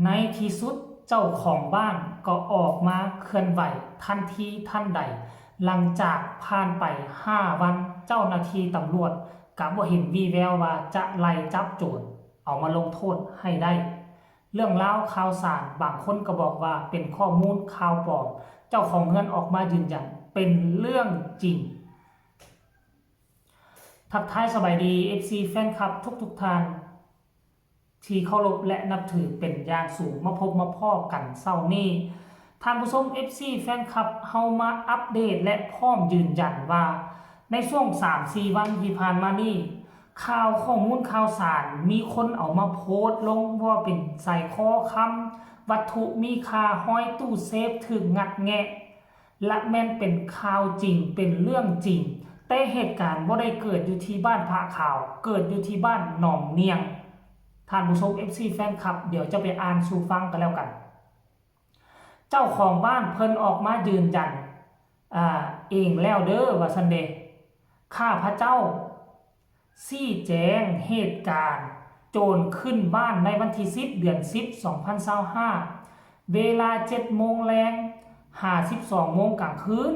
ໃນທີ່ສຸດເຈົ້າຂອງບ້ານກໍອອກມາເຄື່ອນໄຫວທັນທີທັນໃດ. ຫຼັງຈາກຜ່ານໄປຫ້າວັນ, ເຈົ້າໜ້າທີ່ຕຳຫຼວດກໍບໍ່ເຫັນວີ່ແວວວ່າຈະໄລ່ຈັບໂຈນເອົາມາລົງໂທດໃຫ້ໄດ້. ເລື່ອງລາວຂ່າວສານບາງຄົນກໍບອກວ່າເປັນຂໍ້ມູນຂ່າວປອມ, ເຈົ້າຂອງເຮືອນອອກມາຢືນຢັນເປັນເລື່ອງຈິງ. ທັກທາຍສະບາຍດີ ເອັຟຊີ ແຟນຄລັບທຸກໆທ່ານ ທີ່ເຄົາລົບ ແລະ ນັບຖືເປັນຢ່າງສູງ, ມາພົບມາພໍ້ກັນເຊົ້ານີ້. ທ່ານຜູ້ຊົມ ເອັຟຊີ ແຟນຄລັບ, ເຮົາມາອັບເດດ ແລະ ພ້ອມຢືນຢັນວ່າ ໃນຊ່ວງສາມສີ່ວັນທີ່ຜ່ານມານີ້, ຂ່າວຂໍ້ມູນຂ່າວສານ ມີຄົນເອົາມາໂພສລົງວ່າເປັນສາຍຄໍຄຳ, ວັດຖຸມີຄ່າ, ຮອຍຕູ້ເຊຟຖືກງັດແງະ ລະແມ່ນເປັນຂ່າວຈິງ, ເປັນເລື່ອງຈິງ, ແຕ່ເຫດການບໍ່ໄດ້ເກີດຢູ່ທີ່ບ້ານພະຂາວ, ເກີດຢູ່ທີ່ບ້ານໜອງນຽງ. ທ່ານຜູ້ຊົມ ເອັຟຊີ ແຟນຄລັບ, ດຽວຈະໄປອ່ານສູ່ຟັງກັນແລ້ວກັນ. ເຈົ້າຂອງບ້ານເພິ່ນອອກມາຢືນຢັນ, ອາ, ເອງແລ້ວເດີ, ວ່າຊັ້ນເດ. ຂ້າພະເຈົ້າ ຊີ້ແຈງເຫດການໂຈນຂຶ້ນບ້ານໃນວັນທີສິບ ເດືອນສິບ ສອງພັນຊາວຫ້າ ເວລາເຈັດໂມງແລງຫາສິບສອງໂມງກາງຄືນ.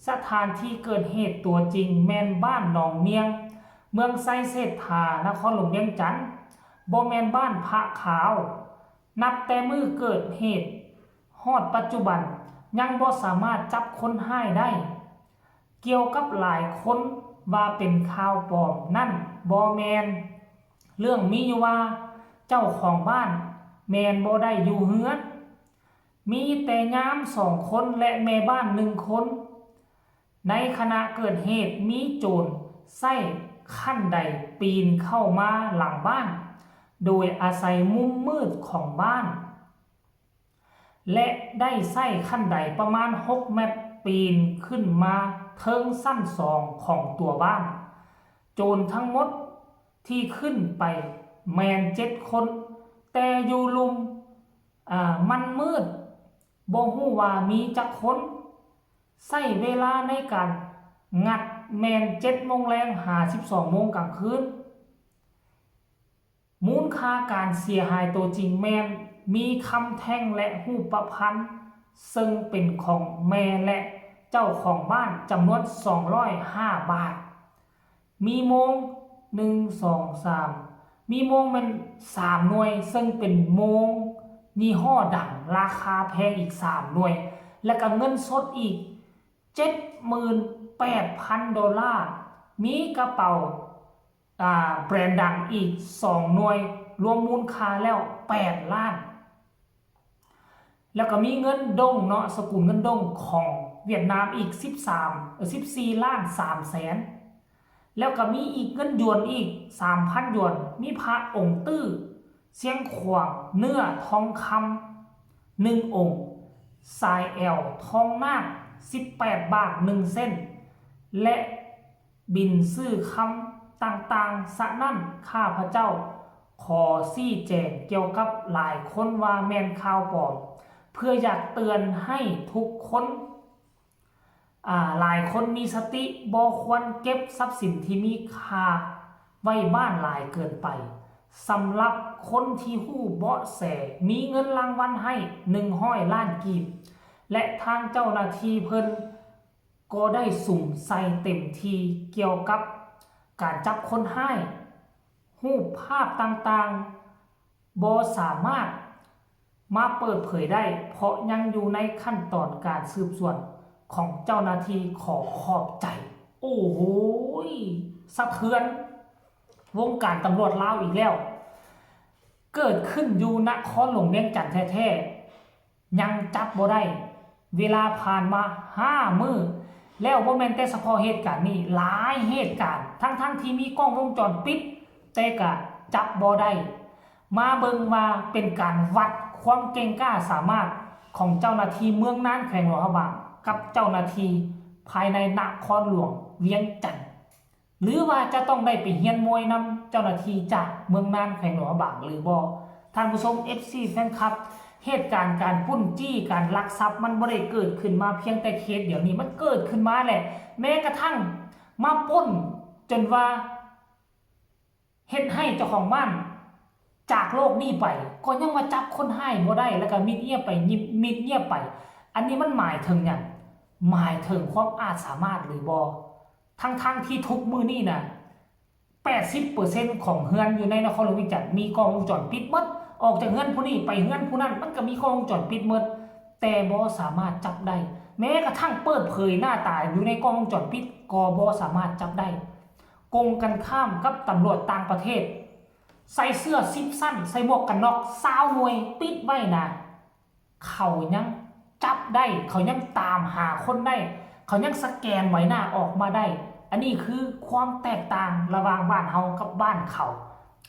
ສະຖານທີ່ເກີດເຫດຕົວຈິງແມ່ນບ້ານໜອງນຽງ, ເມືອງໄຊເສດຖາ, ນະຄອນຫຼວງວຽງຈັນ, ບໍ່ແມ່ນບ້ານພະຂາວ. ນັບແຕ່ມື້ເກີດເຫດຮອດປັດຈຸບັນ ຍັງບໍ່ສາມາດຈັບຄົນຮ້າຍໄດ້. ກ່ຽວກັບຫຼາຍຄົນວ່າເປັນຂ່າວປອມນັ້ນບໍ່ແມ່ນ. ເລື່ອງມີຢູ່ວ່າເຈົ້າຂອງບ້ານແມ່ນບໍ່ໄດ້ຢູ່ເຮືອນ, ມີແຕ່ຍາມສອງຄົນ ແລະ ແມ່ບ້ານໜຶ່ງຄົນ. ໃນຂະນະເກີດເຫດ ມີໂຈນໃຊ້ຂັ້ນໄດປີນເຂົ້າມາຫຼັງບ້ານ ໂດຍອາໄສມຸມມືດຂອງບ້ານ ແລະ ໄດ້ໃຊ້ຂັ້ນໄດປະມານຫົກແມັດ ປີນຂຶ້ນມາເທິງຊັ້ນສອງຂອງຕົວບ້ານ. ໂຈນທັງໝົດທີ່ຂຶ້ນໄປແມ່ນເຈັດຄົນ, ແຕ່ຢູ່ລຸ່ມ, ອາ, ມັນມືດ, ບໍ່ຮູ້ວ່າມີຈັກຄົນ. ໃຊ້ເວລາໃນການງັດແມ່ນເຈັດໂມງແລງຫາສິບສອງໂມງກາງຄືນ. ມູນຄ່າການເສຍຫາຍໂຕຈິງແມ່ນມີຄຳແທ່ງ ແລະ ຮູບປະພັນ ເຊິ່ງເປັນຂອງແມ່ ແລະ ເຈົ້າຂອງບ້ານ ຈຳນວນສອງຮ້ອຍຫ້າບາດ. ມີໂມງ ໜຶ່ງ ສອງ ສາມ ມີໂມງແມ່ນສາມໜ່ວຍ ເຊິ່ງເປັນໂມງຍີ່ຫໍ້ດັງ ລາຄາແພງອີກສາມໜ່ວຍ ແລະ ກະເງິນສົດອີກເຈັດໝື່ນແປດພັນໂດລາ, ມີກະເປົາ ອາ ແບຣນດັງອີກສອງໜ່ວຍ, ລວມມູນຄ່າແລ້ວແປດລ້ານ. ແລ້ວກໍມີເງິນດົງເນາະ, ສະກຸນເງິນດົງຂອງຫວຽດນາມອີກສິບສາມ ເອີ ສິບສີ່ລ້ານສາມແສນ. ແລ້ວກໍມີອີກເງິນຢວນອີກສາມພັນຢວນ, ມີພະອົງຕື້ຊຽງຂວາງເນື້ອທອງຄຳໜຶ່ງອົງ, ສາຍແອວທອງນາກສິບແປດບາດໜຶ່ງເສັ້ນ ແລະ ບິນຊື້ຄຳຕ່າງໆ. ສະນັ້ນ ຂ້າພະເຈົ້າຂໍຊີ້ແຈງກ່ຽວກັບຫຼາຍຄົນວ່າແມ່ນຂ່າວປອມ, ເພື່ອຢາກເຕືອນໃຫ້ທຸກຄົນ, ອາ, ຫຼາຍຄົນມີສະຕິ, ບໍ່ຄວນເກັບຊັບສິນທີ່ມີຄ່າໄວ້ບ້ານຫຼາຍເກີນໄປ. ສຳລັບຄົນທີ່ຮູ້ເບາະແສ, ມີເງິນລາງວັນໃຫ້ໜຶ່ງຮ້ອຍລ້ານກີບ ແລະ ທາງເຈົ້າໜ້າທີ່ເພິ່ນ ກໍໄດ້ສຸມໃສ່ເຕັມທີ່ກ່ຽວກັບການຈັບຄົນຮ້າຍ. ຮູບພາບຕ່າງໆບໍ່ສາມາດມາເປີດເຜີຍໄດ້ ເພາະຍັງຢູ່ໃນຂັ້ນຕອນການສືບສວນຂອງເຈົ້າໜ້າທີ່. ຂໍຂອບໃຈ. ໂອ້ໂຫຍ ສະເທືອນວົງການຕຳຫຼວດລາວອີກແລ້ວ. ເກີດຂຶ້ນຢູ່ນະຄອນຫຼວງວຽງຈັນແທ້ໆ ຍັງຈັບບໍ່ໄດ້. ເວລາຜ່ານມາຫ້າມື້ແລ້ວ, ບໍ່ແມ່ນແຕ່ສະເພາະເຫດການນີ້, ຫຼາຍເຫດການ, ທັງໆທີ່ມີກ້ອງວົງຈອນປິດ, ແຕ່ກະຈັບບໍ່ໄດ້. ມາເບິ່ງວ່າເປັນການວັດຄວາມເກັ່ງກ້າສາມາດຂອງເຈົ້າໜ້າທີ່ເມືອງນານ ແຂວງຫຼວງພະບາງ ກັບເຈົ້າໜ້າທີ່ພາຍໃນນະຄອນຫຼວງວຽງຈັນ. ຫຼືວ່າຈະຕ້ອງໄດ້ໄປຮຽນມວຍນຳເຈົ້າໜ້າທີ່ຈາກເມືອງນານ ແຂວງຫຼວງພະບາງ ຫຼືບໍ່? ທ່ານຜູ້ຊົມ ເອັຟຊີ ແຟນຄລັບ, ເຫດການການປຸ້ນຈີ້, ການລັກຊັບ ມັນບໍ່ໄດ້ເກີດຂຶ້ນມາພຽງແຕ່ເຄສດຽວນີ້, ມັນເກີດຂຶ້ນມາແຫຼະ. ແມ້ກະທັ່ງມາປຸ້ນຈົນວ່າ ເຮັດໃຫ້ເຈົ້າຂອງບ້ານ ຈາກໂລກນີ້ໄປ ກໍຍັງວ່າຈັບຄົນຮ້າຍບໍ່ໄດ້ ແລ້ວກໍມິດງຽບໄປ ມິດງຽບໄປ. ອັນນີ້ມັນໝາຍເຖິງຫຍັງ? ໝາຍເຖິງຄວາມອາດສາມາດຫຼືບໍ່? ທັງໆທີ່ທຸກມື້ນີ້ນະ ແປດສິບເປີເຊັນຂອງເຮືອນຢູ່ໃນນະຄອນຫຼວງວຽງຈັນມີກ້ອງວົງຈອນປິດໝົດ. ອອກຈາກເຮືອນຜູ້ນີ້ໄປເຮືອນຜູ້ນັ້ນ ມັນກໍມີກ້ອງວົງຈອນປິດໝົດ ແຕ່ບໍ່ສາມາດຈັບໄດ້. ແມ້ກະທັ່ງເປີດເຜີຍໜ້າຕາຢູ່ໃນກ້ອງວົງຈອນປິດ ກໍບໍ່ສາມາດຈັບໄດ້. ກົງກັນຂ້າມກັບຕຳຫຼວດຕ່າງປະເທດ ໃສ່ເສື້ອສິບຊັ້ນ ໃສ່ໝວກກັນນັອກຊາວໜ່ວຍ ປິດໄວ້ນະ ເຂົາຍັງຈັບໄດ້ ເຂົາຍັງຕາມຫາຄົນໄດ້ ເຂົາຍັງສະແກນໃບໜ້າອອກມາໄດ້. ອັນນີ້ຄືຄວາມແຕກຕ່າງລະຫວ່າງບ້ານເຮົາກັບບ້ານເຂົາ.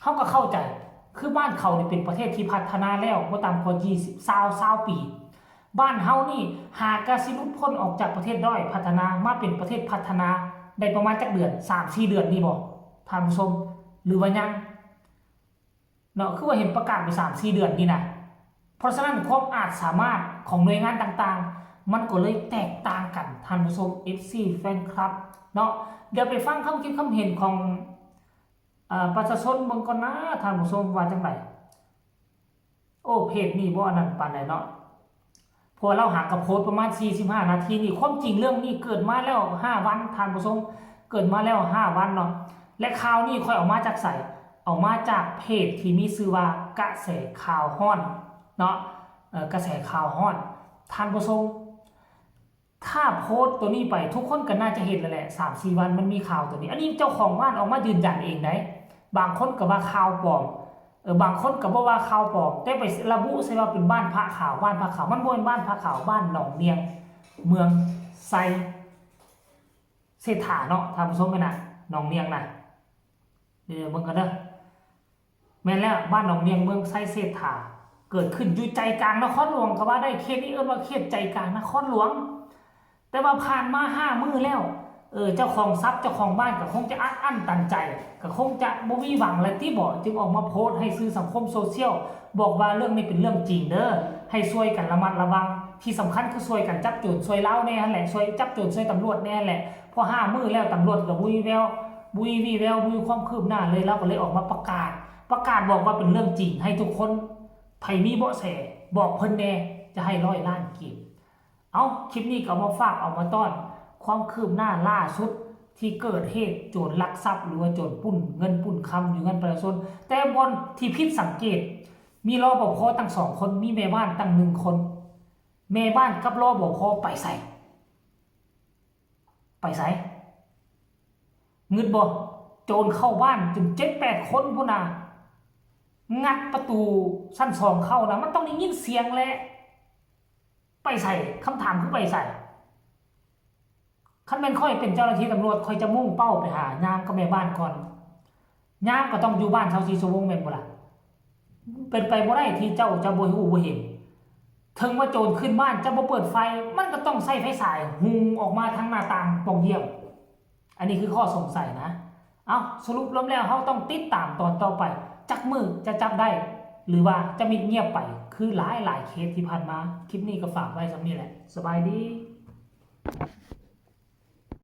ເຮົາກໍເຂົ້າໃຈ ຄືບ້ານເຂົານີ້ເປັນປະເທດທີ່ພັດທະນາແລ້ວບໍ່ຕ່ຳກວ່າຊາວ ຊາວປີ. ບ້ານເຮົານີ້ຫາກະຊິຫຼຸດພົ້ນອອກຈາກປະເທດດ້ອຍພັດທະນາ ມາເປັນປະເທດພັດທະນາໄດ້ປະມານຈັກເດືອນ? ສາມສີ່ເດືອນນີ້ບໍ່ທ່ານຜູ້ຊົມ? ຫຼືວ່າຍັງ? ເນາະ ຄືວ່າເຫັນປະກາດໄປສາມສີ່ເດືອນນີ້ນະ. ເພາະສະນັ້ນຄວາມອາດສາມາດຂອງໜ່ວຍງານຕ່າງໆ ມັນກໍເລີຍແຕກຕ່າງກັນ ທ່ານຜູ້ຊົມ ເອັຟຊີ ແຟນຄລັບເນາະ. ດຽວໄປຟັງຄຳຄິດຄຳເຫັນຂອງ ເອີ ປະຊາຊົນເບິ່ງກ່ອນນະ ທ່ານຜູ້ຊົມວ່າຈັ່ງໃດ? ໂອ້ ເພຈນີ້ບໍ່ອັນນັ້ນປານໃດເນາະ ເພາະວ່າລາວຫາກະໂພສປະມານສີ່ສິບຫ້ານາທີນີ້. ຄວາມຈິງເລື່ອງນີ້ເກີດມາແລ້ວຫ້າວັນ ທ່ານຜູ້ຊົມ ເກີດມາແລ້ວຫ້າວັນເນາະ. ແລະຂ່າວນີ້ຂ້ອຍເອົາມາຈາກໃສ? ເອົາມາຈາກເພຈທີ່ມີຊື່ວ່າກະແສຂ່າວຮ້ອນເນາະ ເອີ ກະແສຂ່າວຮ້ອນ. ທ່ານຜູ້ຊົມ ຖ້າໂພສໂຕນີ້ໄປ ທຸກຄົນກໍໜ້າຈະເຫັນແລ້ວແຫຼະ ສາມສີ່ວັນມັນມີຂ່າວໂຕນີ້. ອັນນີ້ເຈົ້າຂອງບ້ານອອກມາຢືນຢັນເອງໃດ໋. ບາງຄົນກໍວ່າຂ່າວປອມ ເອີ ບາງຄົນກໍບໍ່ວ່າຂ່າວປອມ ແຕ່ໄປລະບຸໃສ່ວ່າເປັນບ້ານພະຂາວ ບ້ານພະຂາວ. ມັນບໍ່ແມ່ນບ້ານພະຂາວ ບ້ານໜອງນຽງ ເມືອງໄຊເສດຖາເນາະ ທ່ານຜູ້ຊົມ. ແມ່ນນະ ໜອງນຽງນະ ເບິ່ງກັນເດີ. ແມ່ນແລ້ວ ບ້ານໜອງນຽງ ເມືອງໄຊເສດຖາ ເກີດຂຶ້ນຢູ່ໃຈກາງນະຄອນຫຼວງກໍວ່າໄດ້. ເຂດນີ້ເອີ້ນວ່າເຂດໃຈກາງນະຄອນຫຼວງ. ແຕ່ວ່າຜ່ານມາຫ້າມື້ແລ້ວ ເອີ ເຈົ້າຂອງຊັບ ເຈົ້າຂອງບ້ານກໍຄົງຈະອັດອັ້ນຕັນໃຈ ກໍຄົງຈະບໍ່ມີຫວັງແລ້ວຕິບໍ ຈຶ່ງອອກມາໂພສໃຫ້ສື່ສັງຄົມໂຊຊຽວ ບອກວ່າເລື່ອງນີ້ເປັນເລື່ອງຈິງເດີ ໃຫ້ຊ່ວຍກັນລະມັດລະວັງ. ທີ່ສຳຄັນຄືຊ່ວຍກັນຈັບໂຈນ ຊ່ວຍລາວແດ່ຫັ້ນແຫຼະ ຊ່ວຍຈັບໂຈນ ຊ່ວຍຕຳຫຼວດແດ່ຫັ້ນແຫຼະ. ເພາະຫ້າມື້ແລ້ວ ຕຳຫຼວດກໍບໍ່ມີແວວ ບໍ່ມີວີ່ແວວ ບໍ່ມີຄວາມຄືບໜ້າເລີຍ. ລາວກໍເລີຍອອກມາປະກາດ ປະກາດບອກວ່າເປັນເລື່ອງຈິງ ໃຫ້ທຸກຄົນ ໃຜມີເບາະແສບອກເພິ່ນແດ່ ຈະໃຫ້ຮ້ອຍລ້ານກີບ. ເອົາ ຄລິບນີ້ກໍເອົາມາຝາກເອົາມາຕ້ອນ ຄວາມຄືບໜ້າລ່າສຸດທີ່ເກີດເຫດໂຈນລັກຊັບ ຫຼືວ່າໂຈນປຸ້ນເງິນປຸ້ນຄຳຢູ່ເຮືອນປະຊາຊົນ. ແຕ່ບ່ອນທີ່ຜິດສັງເກດ ມີ ລປພ ຕັ້ງສອງຄົນ ມີແມ່ບ້ານຕັ້ງໜຶ່ງຄົນ. ແມ່ບ້ານກັບ ລປພ ໄປໃສ? ໄປໃສ? ງຶດບໍ່? ໂຈນເຂົ້າບ້ານຈົນເຈັດແປດຄົນພຸ້ນນະ ງັດປະຕູຊັ້ນສອງເຂົ້ານະ ມັນຕ້ອງໄດ້ຍິນສຽງແຫຼະ. ໄປໃສ? ຄຳຖາມຄືໄປໃສ? ຄັນແມ່ນຂ້ອຍເປັນເຈົ້າໜ້າທີ່ຕຳຫຼວດ ຂ້ອຍຈະມຸ່ງເປົ້າໄປຫາຍາມກັບແມ່ບ້ານກ່ອນ. ຍາມກໍຕ້ອງຢູ່ບ້ານຊາວສີ່ຊົ່ວໂມງແມ່ນບໍ່ລະ? ເປັນໄປບໍ່ໄດ້ທີ່ເຈົ້າຈະບໍ່ຮູ້ບໍ່ເຫັນ. ເຖິງວ່າໂຈນຂຶ້ນບ້ານຈະບໍ່ເປີດໄຟ ມັນກໍຕ້ອງໃຊ້ໄຟສາຍຮຸ່ງອອກມາທາງໜ້າຕ່າງປ່ອງຢ້ຽມ. ອັນນີ້ຄືຂໍ້ສົງໄສນະ. ເອົ້າ ສະຫຼຸບລວມແລ້ວ ເຮົາຕ້ອງຕິດຕາມຕອນຕໍ່ໄປ ຈັກມື້ຈະຈັບໄດ້ ຫຼືວ່າຈະມິດງຽບໄປ ຄືຫຼາຍໆເຄສທີ່ຜ່ານມາ. ຄລິບນີ້ກໍຝາກໄວ້ສ່ຳນີ້ແຫຼະ. ສະບາຍດີ.